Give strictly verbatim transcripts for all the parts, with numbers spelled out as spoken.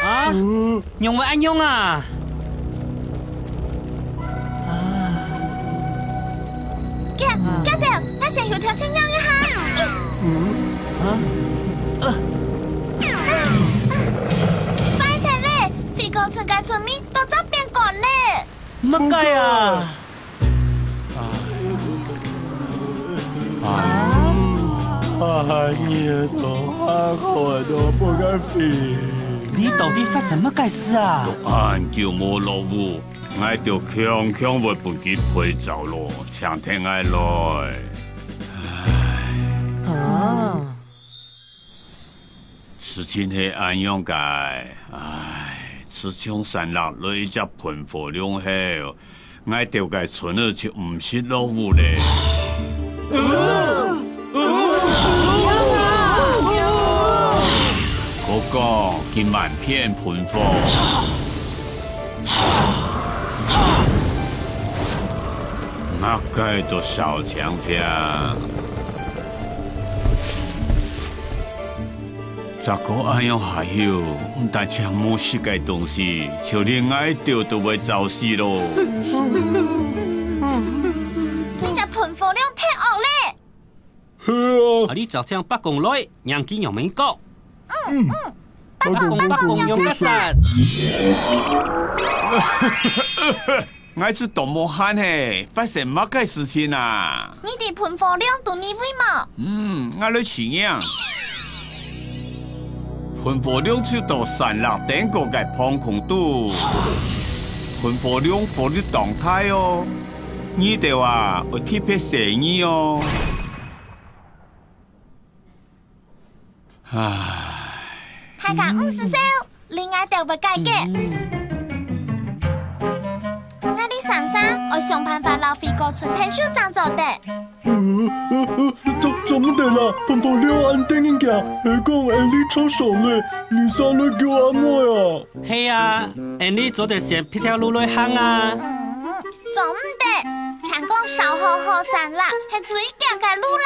啊，仰會恁樣啊？遽，遽兜，𠊎先去頭前仰一下。啊？啊？壞忒咧！飛哥村个村民都遭變乾咧！麼个啊？ 啊！啊！你兜還好，都分𠊎飛。你到底發生麼个事啊？恁久無落雨，𠊎兜強強會分佢陪走咯，請聽𠊎來。啊！事情係恁樣个，唉，自從山落來一隻噴火龍後， 𠊎兜个村仔就毋識落雨咧。過講佢滿片噴火，麼个都燒淨淨。 再過恁樣下去，毋單淨無食个東西，就連𠊎兜都會燥死咯。你隻噴火龍忒惡咧！係啊。啊，你就請伯公來，讓佢仰般講。嗯，嗯，伯公，伯公，伯公，仰結煞。 𠊎知當無閒嘿，發生麼个事情啊？你知噴火龍在哪位無？嗯，𠊎來尋啊。噴火龍就在山壢頂高个防空洞。噴火龍火力當大哦，你兜啊，愛特別細義哦。唉。大家毋使愁， 你𠊎兜會解決。嗯。𠊎兜三儕愛想辦法摎飛哥村𢯭手正做得。呃，呃，呃，做，做毋得啦，噴火龍恁得人驚，係講𫣆俚著傷咧，你儕來救阿妹啊！係啊，𫣆俚做得先別條路來行啊。嗯，做毋得，聽講燒好好山啦，係最遽个路啦。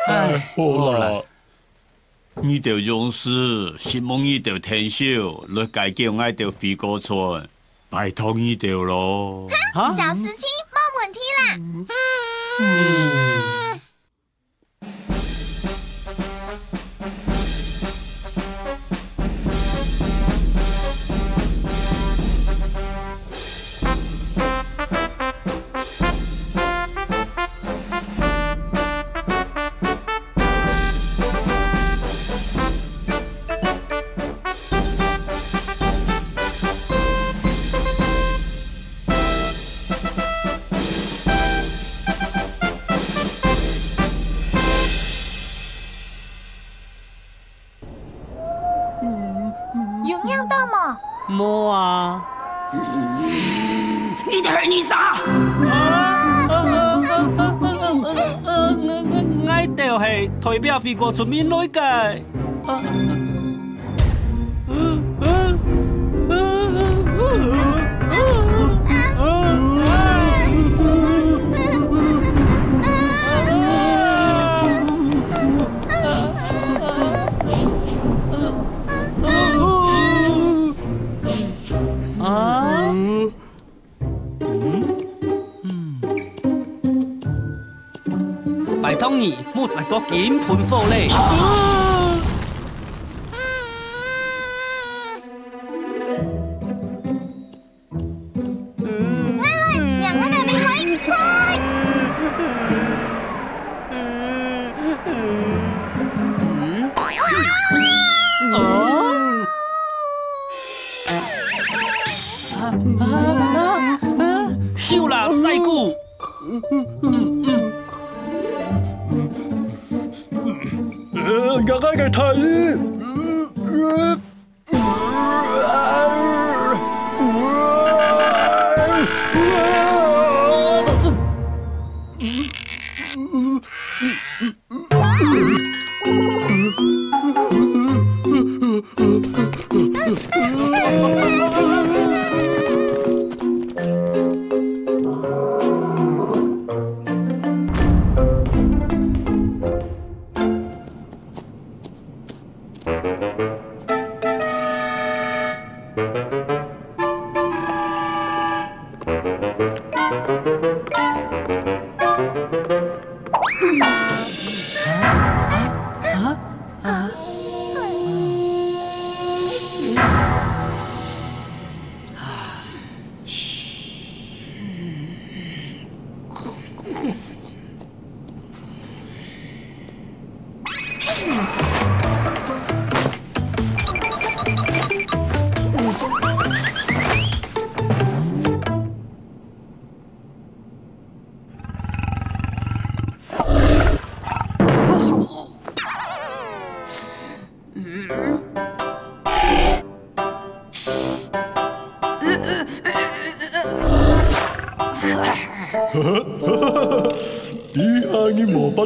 唉，好啦。好啦。 你兜勇士，承蒙你兜𢯭手來解救𠊎兜飛哥村，拜託你兜咯。哈？小事情，無問題啦。嗯。 有䀴到無？無啊。你兜係人儕？啊，𠊎兜係代表飛哥村民來个。 啊？ 拜託你，莫再過緊噴火咧！𠊎來，讓𠊎來離開！嗯？啊？ 啊，啊，啊，啊，咻啦，細姑！嗯，嗯。呃，𠊎个大姨！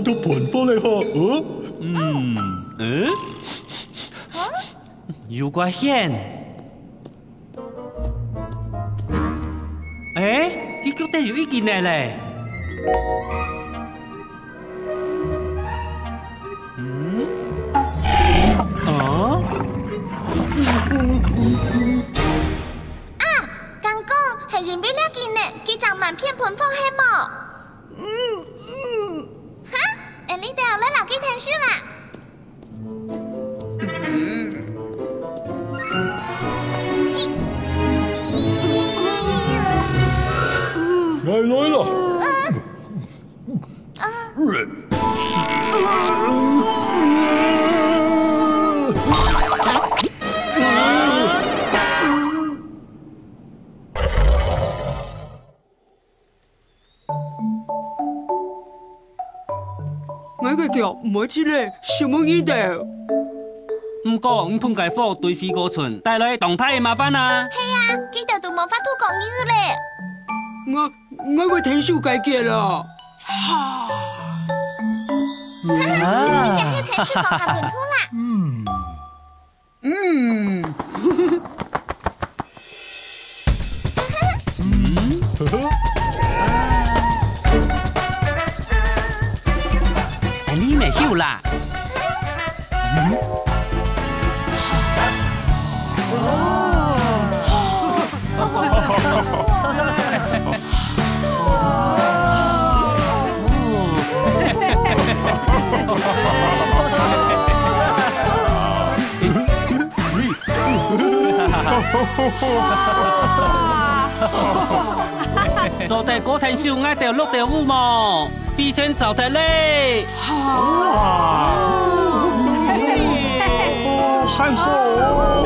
都噴火了吼，哦？嗯，嗯？有怪險。欸，佢腳底有一支呢咧。嗯？哦？啊，敢講係因為這支呢，佢正滿片噴火係無？ 嗯，嗯。哈，恁呢就來摎佢𢯭手啦。來，來啦。𠊎个腳毋會疾咧，承蒙你兜。毋過，你噴个火對飛哥村帶來當大个麻煩啊！係啊，佢兜都無法度過日咧。𠊎，𠊎會𢯭手解決啦。哈哈，你也係𢯭手過下本土啦。嗯。 嗯。嗯？恁呢乜有啦。嗯？哦。 做得過𢯭手𠊎兜綠豆舞無？飛仙燥忒咧！哇！哦，還好哦。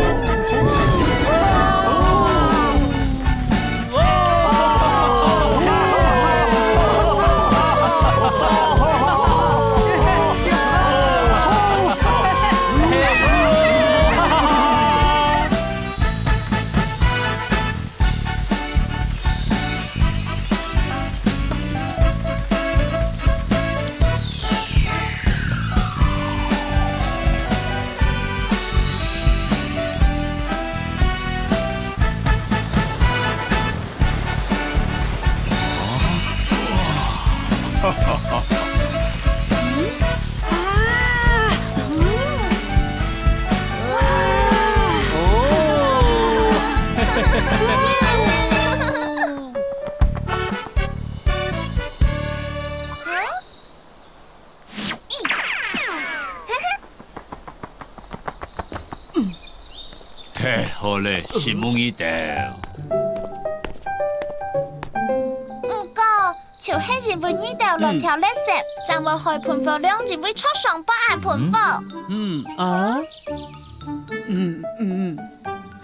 忒好咧，承蒙你兜。毋過，就係因為你兜亂丟垃圾，正會害噴火龍因為著傷發恁噴火。嗯啊？嗯嗯。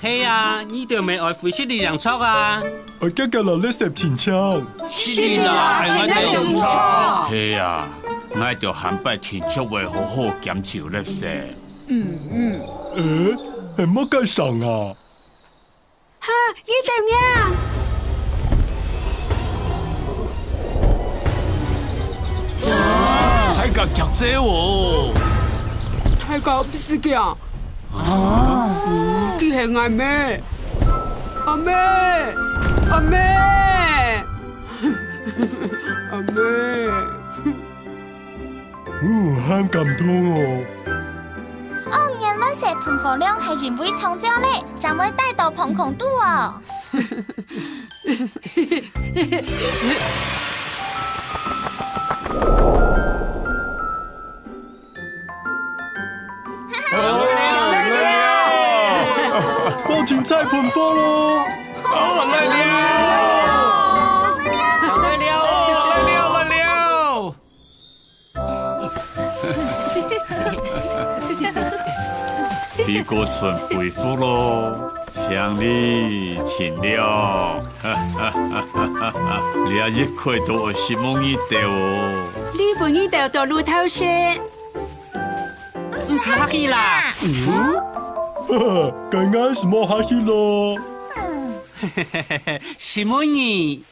係啊，你兜乜愛會識得樣著啊！ 愛遽遽摎垃圾清淨。係啦，愛𠊎兜用著。係啊，𠊎兜下擺定著會好好減少垃圾。嗯嗯。欸，係麼个聲啊？哈，你兜呢？啊，大家遽走哦！大家毋使驚， 啊，佢係𠊎姆。阿姆，阿姆，阿姆。哦，還感動哦。哦，原來係噴火龍係因為撞著咧，正會跌到防空肚哦。 無精彩噴火咯！哦，來了！來了！來了！來了！來了！飛哥村恢復咯，淨俐淨亮。 這一切都愛承蒙你兜哦。你分你兜到路頭先。毋使客氣啦。哈哈，該𠊎就無客氣咯。承蒙你。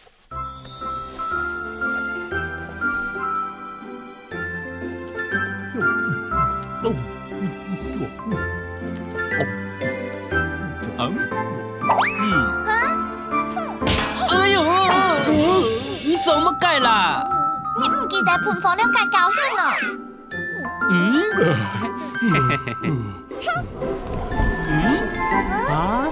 哎呦，你做麼个啦？你毋記得噴火龍个教訓哦？嗯？嗯？啊？